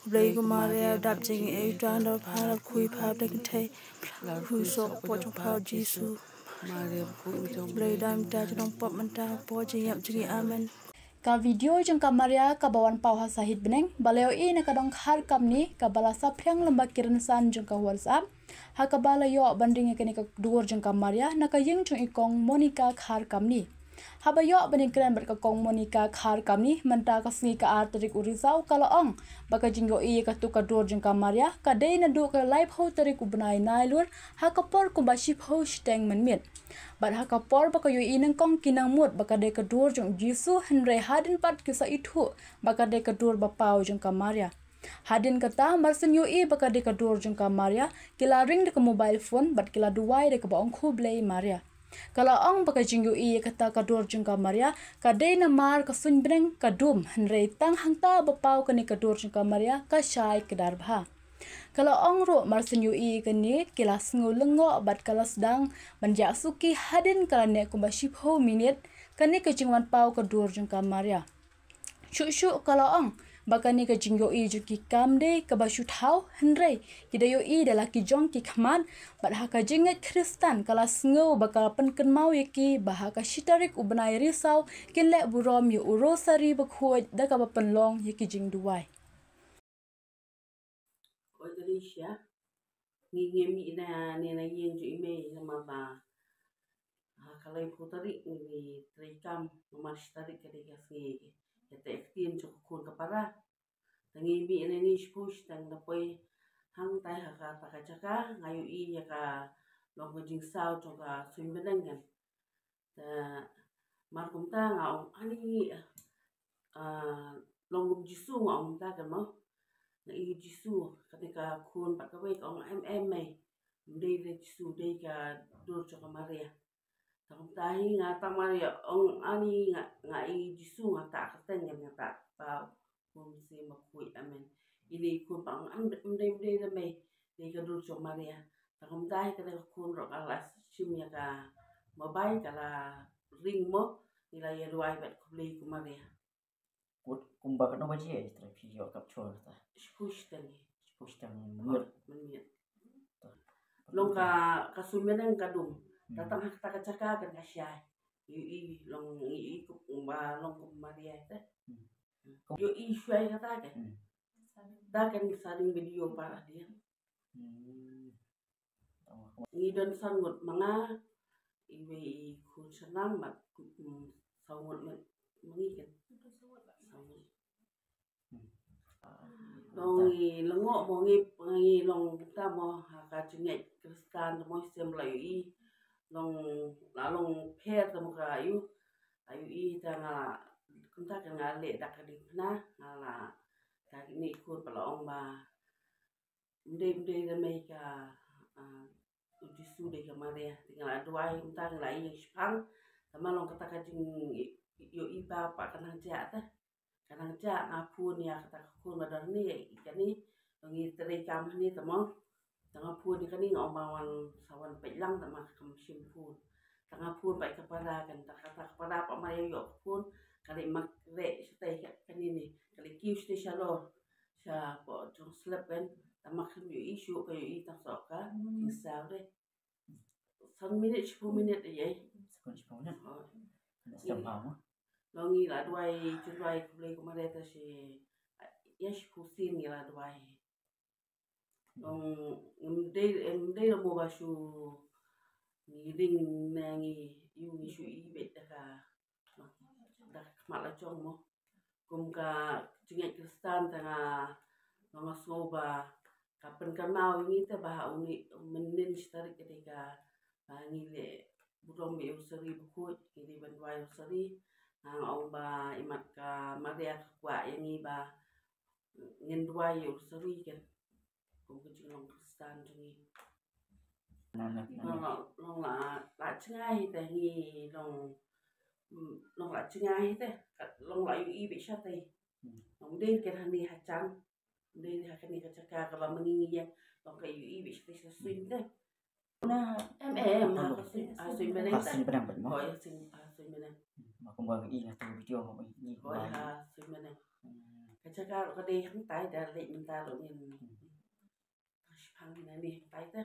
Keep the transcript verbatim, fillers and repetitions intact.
Blei ko Maria, dap jingim, u tang da pha, la khuid pha da kynthei, khuid soh pop jong pha Jisu. Blei dam ta jong pop mynta pop jingim jingim. Amen. Ka video jong ka Maria kaba wan paw ha sahit bneng ba la ïohi na ka dong Khar Kamni kaba la saphriang lem bad ki rynsan jong ka WhatsApp, ha kaba la ïoh ban ring ïa kane ka dur jong ka Maria na ka ïing jong i kong Monica Khar Kamni. Haba ïoh ban ïakren bad ka kong Monica Khar Kamni mynta ka sngi ka ar tarik u Risaw, ka la ong ba ka jingïohi ïa katu ka dur jong ka Maria ka dei naduh ka laiphew tarik u bnai Nailur, ha ka por kumba shiphew shiteng mynmiet. Bad ha ka por ba ka ïohi nyngkong ki nang mut ba ka dei ka dur jong u Jisu, hynrei hadien pat ki sa ithuh ba ka dei ka dur ba paw jong ka Maria. Hadien kata, mar syn ïohi ba ka dei ka dur jong ka Maria, ki la ring da ka mobile phone bad ki la duwai da kaba ong, Khublei Maria. Ka la ong ba ka jingïohi ïa kata ka dur jong ka Maria ka dei namar ka suiñ bneng ka dum, hynrei tang hangta ba paw kane ka dur jong ka Maria ka shai kdar bha. Ka la ong ruh mar syn ïohi ïa kane, ki la sngew lyngngoh bad ka la sdang ban jah suki hadien ka la neh kumba shiphew minit kane ka jingwan paw ka dur jong ka Maria. Shuh shuh ka la ong ba kane ka jingïohi jong ki kam dei kaba shu thaw, hynrei ki da ïohi da la ki jong ki khmat, bad ha ka jingngeit Khristan ka la sngew ba ka pynkynmaw ïa ki ba ha ka shi tarik u bnai Risaw kin leh burom ïa u Rosari bakhuid da kaba pynlong ïa ki jingduwai. Oi, Alicia, ngi ngi mih na ne na ïing jong i mei namar ba ha ka laiphew tarik ngi trei kam, namar shi tarik ka dei ka sngi ka te ktien jong ka khun ka para. Te ngi mih na ne shiphew shiteng, da poi hangtai ha kata ka jaka nga ïohi ïa ka long ka jingsaw jong ka suiñ bneng kan. Te mar kumta nga ong ani, ah, long kum Jisu nga ong kumta kan mo. Nga i Jisu, kata ka khun bad kawei ka ong em em mei. Ym dei da Jisu, dei ka dur jong ka Maria. Te kumta hi nga tang Maria ong ani nga, nga i Jisu, nga ta kyrteng kan, nga ta pa Khun Mynsiem Bakhuid, amen. Ini i khun pa ong ym dei, ym dei da mei, dei ka dur jong Maria. Te kumta hi kata ka khun ruh ka la shim ïa ka mobile, ka la ring mo, ngi la ïa duwai bad khublei ko Maria. Kut kumba katno baje ïa trei phi ïoh capture ta? Shiphew shiteng. Shiphew shiteng mynmiet. Mynmiet. Long ka, ka suiñ bneng ka dum. Hmm. Te tang ha kata ka jaka kan ka shai. I, i long i, i kumba long kum Maria te. Hmm. Ïohi shuwa ïa kata kan. Hmm. Ta kan sa ding video para dia. Hmm. Ngi don san ngut ma nga, iwei i khun shanam bad, mm, saw ngut ma, ma ngi kan. Saw ngut. Hmm. Long ngi lyngngoh mo ngi, ngi long kumta mo ha ka jingngeit Khristan te mo shisien ba la ïohi. Long, la long pher te mo ka ïoh. La ïohi te nga, kumta ka nga leh da ka ding pynah, nga la, ta kine i khun pa la ong ba ym dei, ym dei da mei ka, ah, u Jisu, dei ka Maria. Te nga la duwai, mynta nga la ïeng shipang. Te ma long kata ka jingïohi ba, ba ka nang jah te. Ka nang jah, nga phone ïa kata ka khun ba don ne, ïa kane. Ngi trei kam hangne te mo. Te nga phone ïa kane, nga ong ba wan, sa wan peit lang, te ma kam shim phone. Te nga phone bad ka para kan, te kata ka para pat ma ïa ïoh ka phone, ka leit mareh shatei kane ne, ka leit kiew shatei shalor. Shapoh jong slep kan, te ma khlem ïohi shuh, ka ïohi tang soh ka, hmm, ki saw de. San minit, shiphew minit ïa. San minit, shiphew minit. Oh. Kan ïa sdang bha mo. Long ngi la duwai, jingduwai khublei ko Maria te shi, ïa shiphew sien ngi la duwai. Long, ym dei, ym dei da mo ba shu ngi ring ne ngi ïoh, ngi shu i beit da ka, da ka khmat la jong mo. Kum ka jingngeit Khristan te nga, nga sngew ba ka pynkynmaw ïa ngi te ba ha une u mynnin shi tarik ka dei ka, ba ngi leh burom ïa u Rosari bakhuid, ngi dei ban duwai Rosari. Nga ong ba imat ka Maria ka kwah ïa ngi ba ngin duwai ïa u Rosari kan. Kum ka jinglong Khristan jong ngi. Na, na, na. Long, long, long la, la jngai te ngi long, mm, long la jngai te, long la ïohi beit shatei. Hmm. Long dei kan hangne ha jan, dei ha kane ka jaka kaba ma ngi ngi ïeng, long ka ïohi beit shatei sha suiñ te. Na, em, em, ha ka suiñ, ha suiñ bneng te. Ha suiñ bneng beit mo. Hooid, ha suiñ, ha suiñ bneng. Hmm, ma kumba ngi ïohi ha tu video mo, ngi. Hooid, ha suiñ bneng. Hmm. Ka jaka ruh ka dei hangtai da leit mynta ruh ngin. Ka shipang na ni hangtai ta.